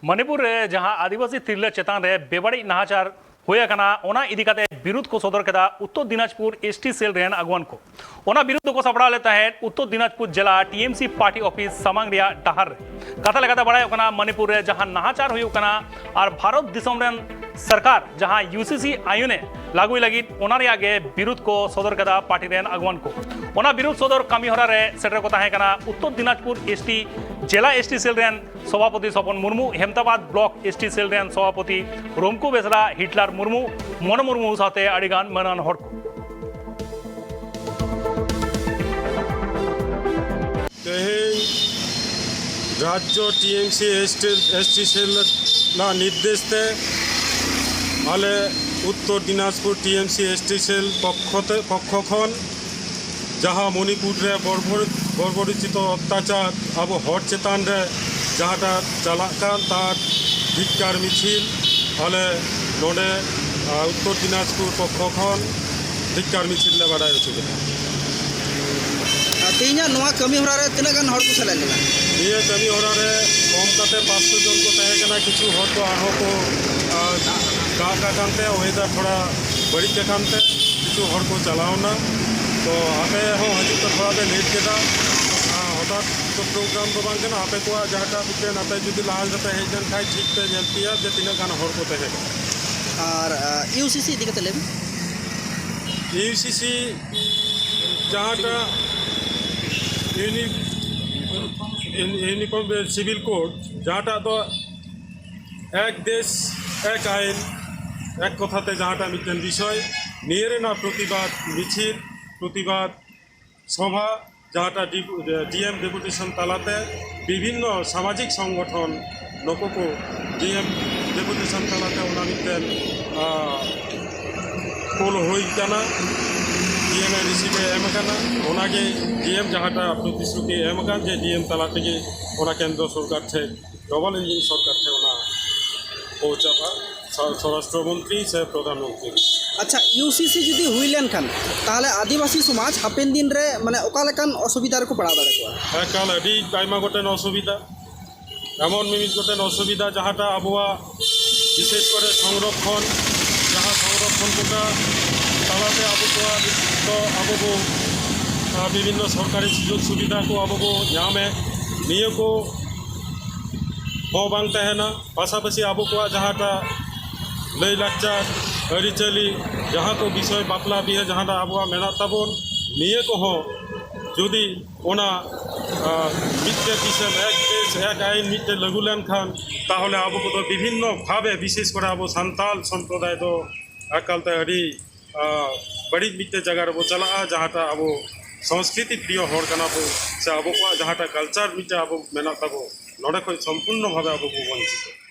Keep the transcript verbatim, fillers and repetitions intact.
ᱢᱚᱱᱤᱯᱩᱨ ᱨᱮ ᱡᱟᱦᱟᱸ ᱟᱹᱫᱤᱵᱟᱹᱥᱤ ᱛᱤᱨᱞᱟᱹ ᱪᱮᱛᱟᱱ ᱨᱮ ᱵᱮᱵᱟᱹᱲᱤᱡ ᱱᱟᱦᱟᱪᱟᱨ ᱦᱩᱭ ᱟᱠᱟᱱᱟ, ᱚᱱᱟ ᱤᱫᱤ ᱠᱟᱛᱮ ᱵᱤᱨᱩᱫᱷ ᱠᱚ ᱥᱚᱫᱚᱨ ᱠᱮᱫᱟ ᱩᱛᱛᱚᱨ ᱫᱤᱱᱟᱡᱽᱯᱩᱨ ᱮᱥᱴᱤ ᱥᱮᱞ ᱨᱮᱱ ᱟᱜᱩᱣᱟᱱ ᱠᱚ᱾ ᱚᱱᱟ ᱵᱤᱨᱩᱫᱷ ᱫᱚᱠᱚ ᱥᱟᱯᱲᱟᱣ ᱞᱮᱫ ᱛᱟᱦᱮᱸᱫ ᱩᱛᱛᱚᱨ ᱫᱤᱱᱟᱡᱽᱯᱩᱨ ᱡᱮᱞᱟ ᱴᱤ ᱮᱢ ᱥᱤ ᱯᱟᱨᱴᱤ ᱚᱯᱷᱤᱥ ᱥᱟᱢᱟᱝ ᱨᱮᱭᱟᱜ ᱰᱟᱦᱟᱨ ᱨᱮ᱾ ᱠᱟᱛᱷᱟ ᱞᱮᱠᱟᱛᱮ ᱵᱟᱲᱟᱭᱚᱜ ᱠᱟᱱᱟ, ᱢᱚᱱᱤᱯᱩᱨ ᱨᱮ ᱡᱟᱦᱟᱸ ᱱᱟᱦᱟᱪᱟᱨ ᱦᱩᱭᱩᱜ ᱠᱟᱱᱟ ᱟᱨ ᱵᱷᱟᱨᱚᱛ ᱫᱤᱥᱚᱢ ᱨᱮᱱ ᱥᱚᱨᱠᱟᱨ ᱡᱟᱦᱟᱸ ᱤᱭᱩ ᱥᱤ ᱥᱤ ᱟᱭᱤᱱ ᱮ ᱞᱟᱹᱜᱩᱭ ᱞᱟᱹᱜᱤᱫ, ᱚᱱᱟ ᱨᱮᱭᱟᱜ ᱜᱮ ᱵᱤᱨᱩᱫᱷ ᱠᱚ ᱥᱚᱫᱚᱨ ᱠᱮᱫᱟ ᱯᱟᱨᱴᱤ ᱨᱮᱱ ᱟᱜᱩᱣᱟᱱ ᱠᱚ᱾ ᱚᱱᱟ ᱵᱤᱨᱩᱫᱷ ᱥᱚᱫᱚᱨ ᱠᱟᱹᱢᱤ ᱦᱚᱨᱟ ᱨᱮ ᱥᱮᱴᱮᱨ ᱠᱚ ᱛᱟᱦᱮᱸ ᱠᱟᱱᱟ ᱩᱛᱛᱚᱨ ᱫᱤᱱᱟᱡᱽᱯᱩᱨ ᱮᱥᱴᱤ ᱡᱮᱞᱟ ᱮᱥᱴᱤ ᱥᱮᱞ ᱨᱮᱱ ᱥᱚᱵᱷᱟᱯᱚᱛᱤ ᱥᱚᱯᱚᱱ ᱢᱩᱨᱢᱩ, ᱦᱮᱢᱛᱟᱵᱟᱫᱽ ᱵᱞᱚᱠ ᱮᱥᱴᱤ ᱥᱮᱞ ᱨᱮᱱ ᱥᱚᱵᱷᱟᱯᱚᱛᱤ ᱨᱚᱢᱠᱩ ᱵᱮᱥᱨᱟ, ᱦᱤᱴᱞᱟᱨ ᱢᱩᱨᱢᱩ, ᱢᱚᱱᱚ ᱢᱩᱨᱢᱩ ᱥᱟᱶᱛᱮ ᱟᱹᱰᱤ ᱜᱟᱱ ᱢᱟᱹᱱᱟᱱ ᱦᱚᱲ ᱠᱚ᱾ ᱛᱮᱦᱮᱧ ᱨᱟᱡᱽᱡᱚ ᱴᱤ ᱮᱢ ᱥᱤ ᱮᱥᱴᱤ, ᱮᱥᱴᱤ ᱥᱮᱞ ᱨᱮᱱᱟᱜ ᱱᱤᱨᱫᱮᱥ ᱛᱮ ᱟᱞᱮ ᱩᱛᱛᱚᱨ ᱫᱤᱱᱟᱡᱽᱯᱩᱨ ᱴᱤ ᱮᱢ ᱥᱤ ᱮᱥᱴᱤ ᱥᱮᱞ ᱯᱚᱠᱠᱷᱚ ᱛᱮ, ᱯᱚᱠᱠᱷᱚ ᱠᱷᱚᱱ ᱡᱟᱦᱟᱸ ᱢᱚᱱᱤᱯᱩᱨ ᱨᱮ ᱵᱚᱨᱵᱚᱨ-, ᱵᱚᱨᱵᱚᱨᱚᱪᱤᱛᱚ ᱚᱛᱛᱟᱪᱟᱨ ᱟᱵᱚ ᱦᱚᱲ ᱪᱮᱛᱟᱱ ᱨᱮ ᱡᱟᱦᱟᱸᱴᱟᱜ ᱪᱟᱞᱟᱜ ᱠᱟᱱ, ᱛᱟᱨ ᱫᱷᱤᱠᱠᱟᱨ ᱢᱤᱪᱷᱤᱞ ᱟᱞᱮ ᱱᱚᱰᱮ, ᱟ, ᱩᱛᱛᱚᱨ ᱫᱤᱱᱟᱡᱽᱯᱩᱨ ᱯᱚᱠᱠᱷᱚ ᱠᱷᱚᱱ ᱫᱷᱤᱠᱠᱟᱨ ᱢᱤᱪᱷᱤᱞ ᱞᱮ ᱵᱟᱰᱟᱭ ᱦᱚᱪᱚ ᱠᱮᱫᱟ᱾ ᱟᱨ ᱛᱮᱦᱮᱧᱟᱜ ᱱᱚᱣᱟ ᱠᱟᱹᱢᱤ ᱦᱚᱨᱟ ᱨᱮ ᱛᱤᱱᱟᱹᱜ ᱜᱟᱱ ᱦᱚᱲ ᱠᱚ ᱥᱮᱞᱮᱫ ᱞᱮᱱᱟ? ᱱᱤᱭᱟᱹ ᱠᱟᱹᱢᱤ ᱦᱚᱨᱟ ᱨᱮ ᱠᱚᱢ ᱠᱟᱛᱮ ᱯᱟᱸᱪᱥᱚ ᱡᱚᱱ ᱠᱚ ᱛᱟᱦᱮᱸ ᱠᱟᱱᱟ᱾ ᱠᱤᱪᱷᱩ ᱦᱚᱲ ᱫᱚ ᱟᱨᱦᱚᱸ ᱠᱚ, ᱟ, ᱫᱟᱜ ᱠᱟᱜ ᱠᱟᱱᱛᱮ ᱚᱭᱮᱫᱟᱨ ᱛᱷᱚᱲᱟ ᱵᱟᱹᱲᱤᱡ ᱟᱠᱟᱱ ᱛᱮ ᱠᱤᱪᱷᱩ ᱦᱚᱲ ᱠᱚ ᱪᱟᱞᱟᱣ ᱮᱱᱟ᱾ ᱛᱚ ᱟᱯᱮ ᱦᱚᱸ ᱦᱤᱡᱩᱜ ᱛᱮ ᱛᱷᱚᱲᱟ ᱯᱮ ᱞᱮᱴ ᱠᱮᱫᱟ᱾ ᱟᱨ ᱦᱚᱴᱟᱛ ᱛᱚ ᱯᱨᱳᱜᱨᱟᱢ ᱫᱚ ᱵᱟᱝ ᱠᱟᱱᱟ, ᱟᱯᱮ ᱠᱚᱣᱟᱜ ᱡᱟᱦᱟᱸᱴᱟᱜ ᱢᱤᱫᱴᱮᱱ ᱟᱯᱮ ᱡᱩᱫᱤ ᱞᱟᱦᱟ ᱨᱮᱯᱮ ᱦᱮᱡ ᱞᱮᱱᱠᱷᱟᱱ ᱴᱷᱤᱠ ᱯᱮ ᱧᱮᱞ ᱠᱮᱭᱟ ᱡᱮ ᱛᱤᱱᱟᱹᱜ ᱜᱟᱱ ᱦᱚᱲ ᱠᱚ ᱛᱟᱦᱮᱸ ᱠᱟᱱᱟ᱾ ᱟᱨ, ᱟ, ᱤᱭᱩ ᱥᱤ ᱥᱤ ᱤᱫᱤ ᱠᱟᱛᱮ ᱞᱟᱹᱭ ᱢᱮ᱾ ᱤᱭᱩ ᱥᱤ ᱥᱤ ᱡᱟᱦᱟᱸᱴᱟᱜ ᱤᱭᱩᱱᱤ-, ᱤᱭᱩᱱᱤᱯᱷᱚᱨᱢ ᱥᱤᱵᱤᱞ ᱠᱳᱰ, ᱡᱟᱦᱟᱸᱴᱟᱜ ᱫᱚ ᱮᱠ ᱫᱮᱥ ᱮᱠ ᱟᱭᱤᱱ, ᱮᱠ ᱠᱚᱛᱷᱟᱛᱮ ᱡᱟᱦᱟᱸᱴᱟᱜ ᱢᱤᱫᱴᱮᱱ ᱵᱤᱥᱚᱭ, ᱱᱤᱭᱟᱹ ᱨᱮᱱᱟᱜ ᱯᱨᱚᱛᱤᱵᱟᱫ ᱢᱤᱪᱷᱤᱞ, ᱯᱨᱚᱛᱤᱵᱟᱫ ᱥᱚᱵᱷᱟ, ᱡᱟᱦᱟᱸᱴᱟᱜ ᱰᱤ-, ᱰᱤ ᱮᱢ ᱰᱮᱯᱩᱴᱮᱥᱚᱱ ᱛᱟᱞᱟᱛᱮ ᱵᱤᱵᱷᱤᱱᱱᱚ ᱥᱟᱢᱟᱡᱤᱠ ᱥᱚᱝᱜᱚᱴᱷᱚᱱ ᱱᱩᱠᱩ ᱠᱚ ᱰᱤ ᱮᱢ ᱰᱮᱯᱩᱴᱮᱥᱚᱱ ᱛᱟᱞᱟᱛᱮ ᱚᱱᱟ ᱢᱤᱫᱴᱮᱱ, ᱟ, ᱠᱳᱞ ᱦᱩᱭ ᱠᱟᱱᱟ, ᱰᱤ ᱮᱢ ᱮ ᱨᱤᱥᱤᱵᱷ ᱮ ᱮᱢ ᱟᱠᱟᱱᱟ᱾ ᱚᱱᱟᱜᱮ ᱰᱤ ᱮᱢ ᱡᱟᱦᱟᱸᱴᱟᱜ ᱯᱨᱚᱛᱤᱥᱨᱩᱛᱤ ᱮᱢ ᱟᱠᱟᱱ ᱡᱮ ᱰᱤ ᱮᱢ ᱛᱟᱞᱟ ᱛᱮᱜᱮ ᱚᱱᱟ ᱠᱮᱱᱫᱨᱚ ᱥᱚᱨᱠᱟᱨ ᱴᱷᱮᱱ, ᱰᱚᱵᱚᱞ ᱤᱧᱡᱤᱱ ᱥᱚᱨᱠᱟᱨ ᱴᱷᱮᱱ ᱚᱱᱟ ᱯᱳᱣᱪᱷᱟᱜᱼᱟ, ᱥᱚ-, ᱥᱚᱨᱟᱥᱴᱨᱚ ᱢᱚᱱᱛᱨᱤ ᱥᱮ ᱯᱨᱚᱫᱷᱟᱱ ᱢᱚᱱᱛᱨᱤ᱾ ᱟᱪᱪᱷᱟ, ᱤᱭᱩ ᱥᱤ ᱥᱤ ᱡᱩᱫᱤ ᱦᱩᱭ ᱞᱮᱱᱠᱷᱟᱱ, ᱛᱟᱦᱚᱞᱮ ᱟᱹᱫᱤᱵᱟᱹᱥᱤ ᱥᱚᱢᱟᱡᱽ ᱦᱟᱯᱮᱱ ᱫᱤᱱ ᱨᱮ, ᱢᱟᱱᱮ, ᱚᱠᱟ ᱞᱮᱠᱟᱱ ᱚᱥᱩᱵᱤᱫᱷᱟ ᱨᱮᱠᱚ ᱯᱟᱲᱟᱣ ᱫᱟᱲᱮ ᱠᱚᱜᱼᱟ? ᱮᱠᱟᱞ ᱟᱹᱰᱤ ᱟᱭᱢᱟ ᱜᱚᱴᱮᱱ ᱚᱥᱩᱵᱤᱫᱷᱟ᱾ ᱮᱢᱚᱱ ᱢᱤᱢᱤᱫ ᱜᱚᱴᱮᱱ ᱚᱥᱩᱵᱤᱫᱷᱟ ᱡᱟᱦᱟᱸᱴᱟᱜ ᱟᱵᱚᱣᱟᱜ ᱵᱤᱥᱮᱥ ᱠᱚᱨᱮ ᱥᱚᱝᱨᱚᱠᱷᱚᱱ, ᱡᱟᱦᱟᱸ ᱥᱚᱝᱨᱚᱠᱷᱚᱱ ᱠᱚᱴᱟ ᱛᱟᱞᱟᱛᱮ ᱟᱵᱚ ᱠᱚᱣᱟᱜ ᱱᱤᱛ ᱫᱚ ᱟᱵᱚ ᱵᱚ, ᱟᱸ, ᱵᱤᱵᱷᱤᱱᱱᱚ ᱥᱚᱨᱠᱟᱨᱤ ᱥᱩᱡᱳᱜᱽ ᱥᱩᱵᱤᱫᱷᱟ ᱠᱚ ᱟᱵᱚ ᱵᱚ ᱧᱟᱢᱮᱫ, ᱱᱤᱭᱟᱹ ᱠᱚ ᱦᱚᱸ ᱵᱟᱝ ᱛᱟᱦᱮᱱᱟ᱾ ᱯᱟᱥᱟᱯᱟᱥᱤ ᱟᱵᱚ ᱠᱚᱣᱟᱜ ᱡᱟᱦᱟᱸᱴᱟᱜ ᱞᱟᱹᱭᱼᱞᱟᱠᱪᱟᱨ, ᱟᱹᱨᱤᱪᱟᱹᱞᱤ, ᱡᱟᱦᱟᱸ ᱠᱚ ᱵᱤᱥᱚᱭ ᱵᱟᱯᱞᱟ ᱵᱤᱦᱟᱹ ᱡᱟᱦᱟᱸᱴᱟᱜ ᱟᱵᱚᱣᱟᱜ ᱢᱮᱱᱟᱜ ᱛᱟᱵᱚᱱ, ᱱᱤᱭᱟᱹ ᱠᱚᱦᱚᱸ ᱡᱩᱫᱤ ᱚᱱᱟ, ᱟᱸ, ᱢᱤᱫᱴᱮᱡ ᱫᱤᱥᱚᱢ ᱮᱠ ᱫᱮᱥ ᱮᱠ ᱟᱭᱤᱱ ᱢᱤᱫᱴᱮᱡ ᱞᱟᱹᱜᱩ ᱞᱮᱱᱠᱷᱟᱱ, ᱛᱟᱦᱚᱞᱮ ᱟᱵᱚ ᱠᱚᱫᱚ ᱵᱤᱵᱷᱤᱱᱱᱚ ᱵᱷᱟᱵᱮ, ᱵᱤᱥᱮᱥ ᱠᱚᱨᱮ ᱟᱵᱚ ᱥᱟᱱᱛᱟᱞ ᱥᱚᱢᱯᱨᱚᱫᱟᱭ ᱫᱚ ᱮᱠᱟᱞᱛᱮ ᱟᱹᱰᱤ, ᱟᱸ, ᱵᱟᱹᱲᱤᱡ ᱢᱤᱫᱴᱮᱡ ᱡᱟᱭᱜᱟ ᱨᱮᱵᱚ ᱪᱟᱞᱟᱜᱼᱟ, ᱡᱟᱦᱟᱸᱴᱟᱜ ᱟᱵᱚ ᱥᱚᱝᱥᱠᱨᱤᱛᱤ ᱯᱨᱤᱭᱚ ᱦᱚᱲ ᱠᱟᱱᱟ ᱵᱚ, ᱥᱮ ᱟᱵᱚ ᱠᱚᱣᱟᱜ ᱡᱟᱦᱟᱸᱴᱟᱜ ᱠᱟᱞᱪᱟᱨ ᱢᱤᱫᱴᱮᱡ ᱟᱵᱚ ᱢᱮᱱᱟᱜ ᱛᱟᱵᱚ, ᱱᱚᱰᱮ ᱠᱷᱚᱱ ᱥᱚᱢᱯᱩᱨᱱᱚ ᱵᱷᱟᱵᱮ ᱟᱵᱚ ᱵᱚ ᱵᱚᱧᱪᱤᱛᱚᱜᱼᱟ᱾